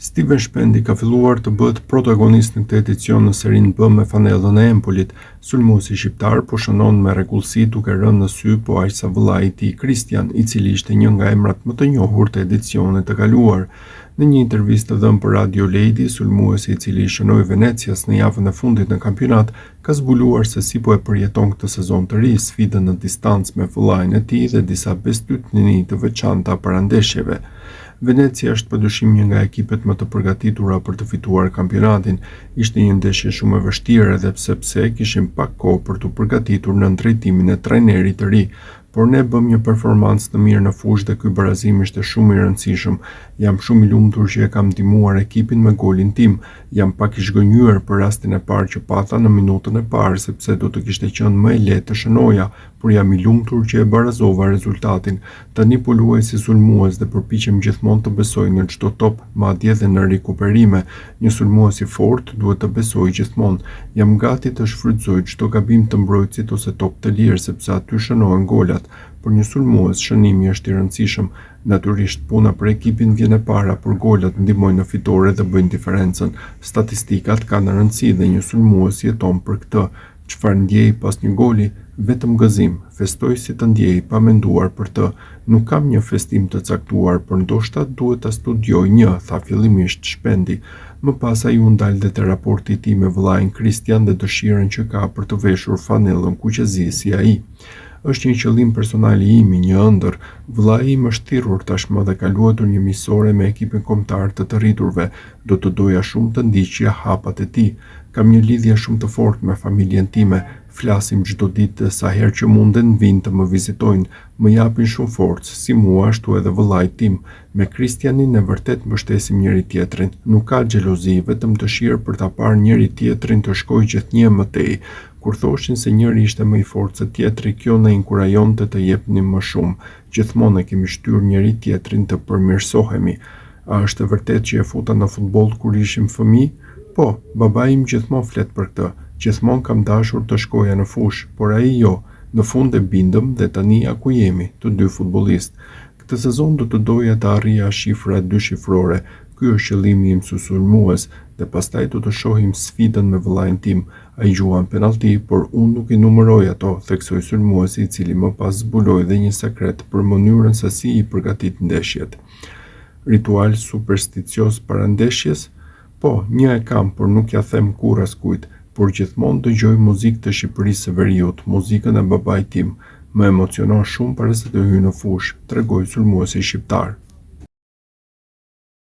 Stiven Shpendi ka filluar të bëhet protagonist në këtë edicion në Serinë B me fanellën e Empolit. Sulmuesi shqiptar po shënon me rregullsi duke rënë në sy po aq sa vëllai i tij Kristian, i cili ishte një nga emrat më të njohur të edicionit të kaluar. Në një intervistë të dhënë për Radio Lady, sulmuesi i cili i shënoi Venezias në javën e fundit në kampionat, ka zbuluar se si po e përjeton këtë sezon të ri, sfidën në distancë me vëllain e tij dhe disa bestytni të veçanta para ndeshjeve. Venezia është padyshim një nga ekipet më të përgatitura për të fituar kampionatin. Ishte një ndeshje shumë e vështirë edhe sepse kishim pak kohë për t'u përgatitur nën drejtimin e trajnerit të ri, por ne bëmë një performancë të mirë në fushë dhe ky barazim ishte shumë i rëndësishëm. Jam shumë i lumtur që e kam ndihmuar ekipin me golin tim. Jam pak i zhgënjyer për rastin e parë që pata në minutën e parë sepse do të kishte qenë më e lehtë të shënoja, por jam i lumtur që e barazova rezultatin. Tani po luaj si sulmues dhe përpiqem gjithmonë të besoj në çdo top, madje edhe në rikuperime. Një sulmues i fortë duhet të besojë gjithmonë. Jam gati të shfrytëzoj çdo gabim të mbrojtësit ose top të lirë, sepse aty shënohen golat. Për një sulmues, shënimi është i rëndësishëm. Natyrisht, puna për ekipin vjen e para, por golat ndihmojnë në fitore dhe bëjnë diferencën. Statistikat kanë rëndësi dhe një sulmues jeton për këtë. Çfarë ndjej pas një goli? Vetëm gëzim. Festoj si të ndjej, pa menduar për të. Nuk kam një festim të caktuar, por ndoshta duhet ta studioj një, tha fillimisht Shpendi. Më pas ai u ndal dhe te raporti i tij me vëllain Kristian dhe dëshirën që ka për të veshur fanellën kuqezi si ai. Është një qëllim personal i imi, një ëndërr. Vëllai im është thirrur tashmë dhe ka luajtur një miqësore me ekipin kombëtar të të rriturve. Do të doja shumë të ndiqja hapat e tij. Kam një lidhje shumë të fortë me familjen time, flasim çdo ditë dhe sa herë që munden vijnë të më vizitojnë, më japin shumë forcë, si mua ashtu edhe vëllait tim. Me Kristianin ne vërtet mbështesim njëri-tjetrin, nuk ka xhelozi, vetëm dëshirë për ta parë njëri-tjetrin të shkojë gjithnjë e më tej. Kur thoshin se njëri ishte më i fortë se tjetri, kjo na inkurajonte të jepnim më shumë. Gjithmonë e kemi shtyrë njëri-tjetrin të përmirësohemi. A është e vërtetë që e futa në futboll kur ishim fëmijë? Po, babai im gjithmonë flet për këtë. Gjithmonë kam dashur të shkoja në fushë, por ai jo. Në fund e bindëm dhe tani ja ku jemi, të dy futbollistë. Këtë sezon do të doja të arrija shifra dyshifrore, ky është qëllimi im si sulmues, dhe pastaj do të shohim sfidën me vëllain tim. Ai gjuan penallti, por unë nuk i numëroj ato, theksoi sulmuesi i cili më pas zbuloi dhe një sekret për mënyrën se si i përgatit ndeshjet. Ritual supersticioz para ndeshjes? Po, një e kam, por nuk ia them kurrë askujt. Por gjithmonë dëgjoj muzikë të Shqipërisë së Veriut, muzikën e babait tim. Më emocionon shumë para se të hyj në fushë, tregoi sulmuesi shqiptar.